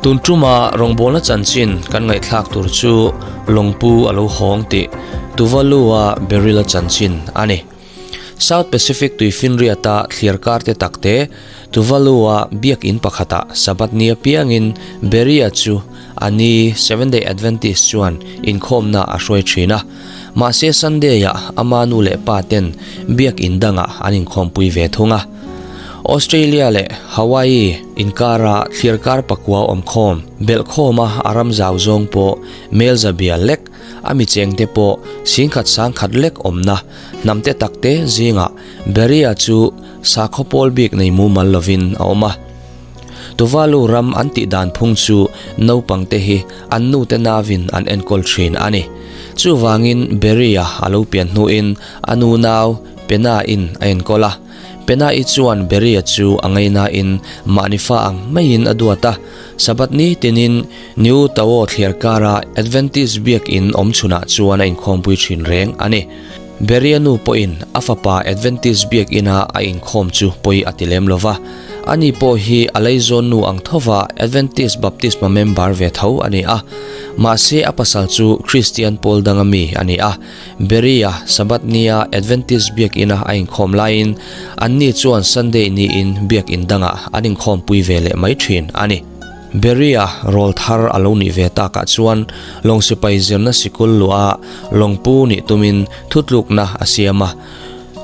Tun tuma rawngbawlna chanchin kan ngaihthlak tur chu Lawngpu a lo hawng tih Tuvalu-a Beryl-a chanchin a ni. South Pacific tuifinriata thliar kar te tak te Tuvalu-a biakin pakhatah Sabbath ni apiangin Beria chu a ni Seventh-day Adventist chuan inkhawmna a hruai thin a. Mahse Sunday-ah ama nu leh pa ten biakin dangah an inkhawmpui ve thung a. Australia leh Hawaii inkara thliar kar pakua awmkhawm belhkhawma a ram zau zawng pawh Melza bial lek, a mi chengte pawh singkhat sangkhat lek awmna hnam te takte zingah Beria chu sakhaw pawl bik nei mumal lovin a awm a. Tuvalu ram an tih dan phung chu naupang te hi an nu te navin an enkawl thin a ni. Chuvangin Beria a lo pian hnuin a nu nau Pena-in a enkawl a. Pena-i chuan Beria chu a ngainain mahni fa ang maiin a duat a. Sabbath ni tinin New Tao thliar kara Adventist biakin awm chhunah chuan a inkhawmpui thin reng a ni. Beria nu pawhin a fapa Adventist biakina a inkhawm chu pawi a ti lem lo va. Ani pawh hi a leizawn nu ang thova Adventist Baptisma member ve tho a ni a. Mahse a pasal chu Kristian pawl danga mi a ni a. Beria Sabbath nia Adventist biakina a inkhawm laiin anni chuan Sunday niin biakin dangah an inkhawmpui ve leh mai thin a ni. Beria rawl thar a lo nih ve takah chuan lawng sipai zirna sikul luah lawngpu nih tumin thutlukna a siam a.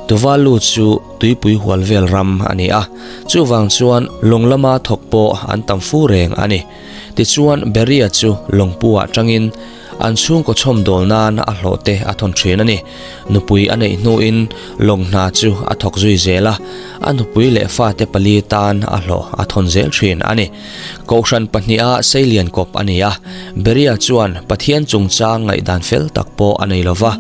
Tuvalu chu tuipui hual vel ram a ni a, chuvang chuan lawng lama thawk pawh an tam fu reng a ni. Tichuan Beria chu lawngpu ah tangin An chhungkaw chhawmdawl nan a hlawh te a thawn thin a ni. Nupui a neih hnuin lawng hna chu a thawk zui zel a, a nupui leh fate pali tan a hlawh a thawn zel thin a ni. Kohhran pahniha seilian kawp a ni a, Beria chuan Pathian chungchang ngaihdan fel tak pawh a nei lo va,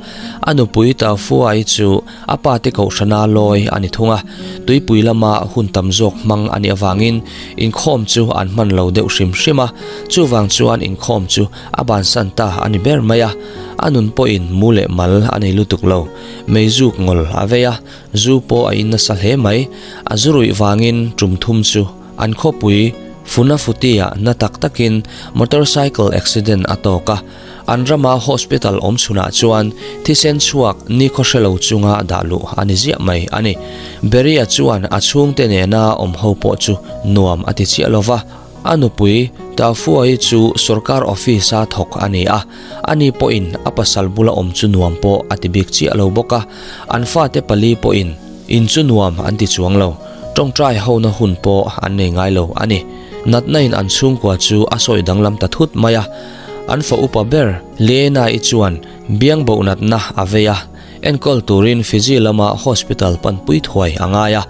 a nupui Taufuai chu A pate kohhrana lawi a ni thung a, tuipui lama hun tam zawk hmang a nih avangin inkhawm chu an hman lo deuh hrim hrim a, chuvang chuan inkhawm chu a bansan ta a ni ber mai a. A nun pawhin mu leh mal a nei lutuk lo, meizuk ngawl a vei a, zu pawh a in nasa hle mai, a zu ruih vangin tum thum chu an khawpui Funafuti-ah na tak takin motorcycle accident a tawk a. An rama hospital awm chhunah chuan thisen chhuak nikhaw hre lo chunga dah luh a ni ziah mai a ni. Beria chuan a chhungte nena awm ho pawh chu nuam a ti chiah lo va, a nupui Tafuai chu sorkar office-a thawk a ni a, ani pawhin a pasal bula awm chu nuam pawh a ti bik chiah lo bawk a, an fate pali pawhin in chu nuam an ti chuang lo, tawngtai hona hun pawh an nei ngai lo a ni. Natna in an chhungkua chu a sawi danglam ta thut mai a. An fa upa ber Leena-i chuan biang boh natna a vei a, enkawl turin Fiji lama hospital panpui thuai a ngai a.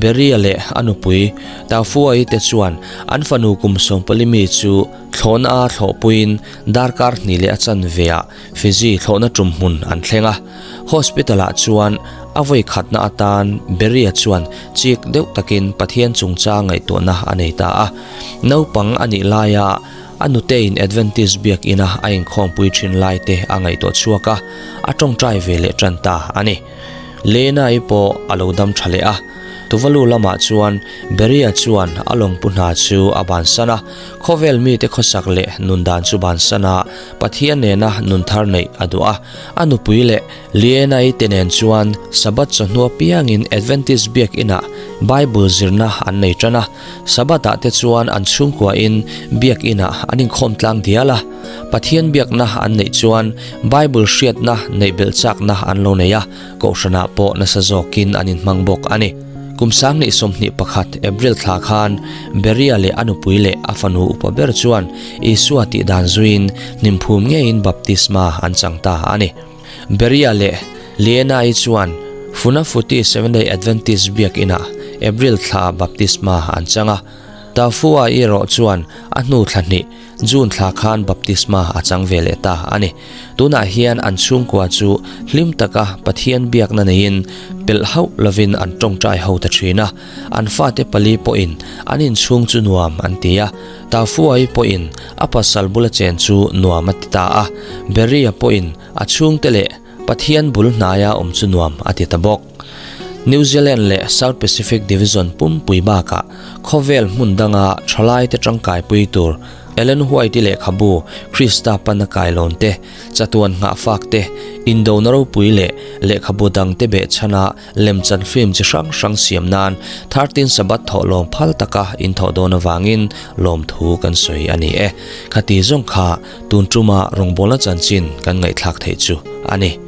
Beria leh a nupui Tafua-i te chuan an fanu kum 40 mi chu thlawhna a thlawhpuiin darkar hnih leh a chanveah Fiji thlawhna tum hmun an thleng a. Hospital-ah chuan a vawi khatna atan Beria chuan chik deuh takin Pathian chungchang ngaihtuahna a nei ta a. Naupang a nih laia A nuteiin Adventist biakina a inkhawmpui thin lai te a ngaihtuah chhuak a, a tawngtai ve leh tan ta a ni. Lena-i pawh a lo dam tha leh a, Tuvalu lamah chuan Beria chuan a lawngpu hna chu a bansan a, khawvel mite khawsak leh nundan chu bansan a, Pathian nena nun thar neih a duh a. A nupui leh Lena-i te nen chuan Sabbath chawhnu apiangin Adventist biakinah Bible zirna an nei tan a. Sabbath-ah te chuan an chhungkuain biakinah an inkhawm tlang dial a, Pathian biakna an neih chuan Bible hriatna neih belh chakna an lo nei a, kohhranah pawh nasa zawkin an inhmang bawk a ni. Kum 2021 April thla khan Beria leh a nupui leh a fanu upa ber chuan Isua tih dan zuiin hnimphum ngeiin baptisma an chang ta a ni. Beria leh Liena-i chuan Funafuti Seventh-day Adventist biakinah April thla baptisma an chang a. Tafua-i erawh chuan a hnu thla hnih, June thla khan baptisma a chang ve leh ta a ni. Tunah hian an chhungkua chu hlim taka Pathian biakna neiin pelh hauh lovin an tawngtai ho ta thin a. An fate pali pawhin an inchhung chu nuam an ti a. Tafuai pawhin a pasal bula chen chu nuam a ti ta a, Beria pawhin a chhungte leh Pathian bul hnaia awm chu nuam a ti ta bawk. New Zealand leh South Pacific Division pumpui bakah khawvel hmun danga thalaite tangkaipui tur. Ellen White-i lehkhabu Krista Pana Kailawn te, Chatuan Nghahfak te, Indona Ropui leh lehkhabu dangte behchhana lemchan film chi hrang hrang siam nan 13 Sabbath thawh lawm phal taka in thawh dawn avangin lawmthu kan sawi a ni e. Khati zawng kha tun tuma rawngbawlna chanchin kan ngaihthlak theih chu a ni.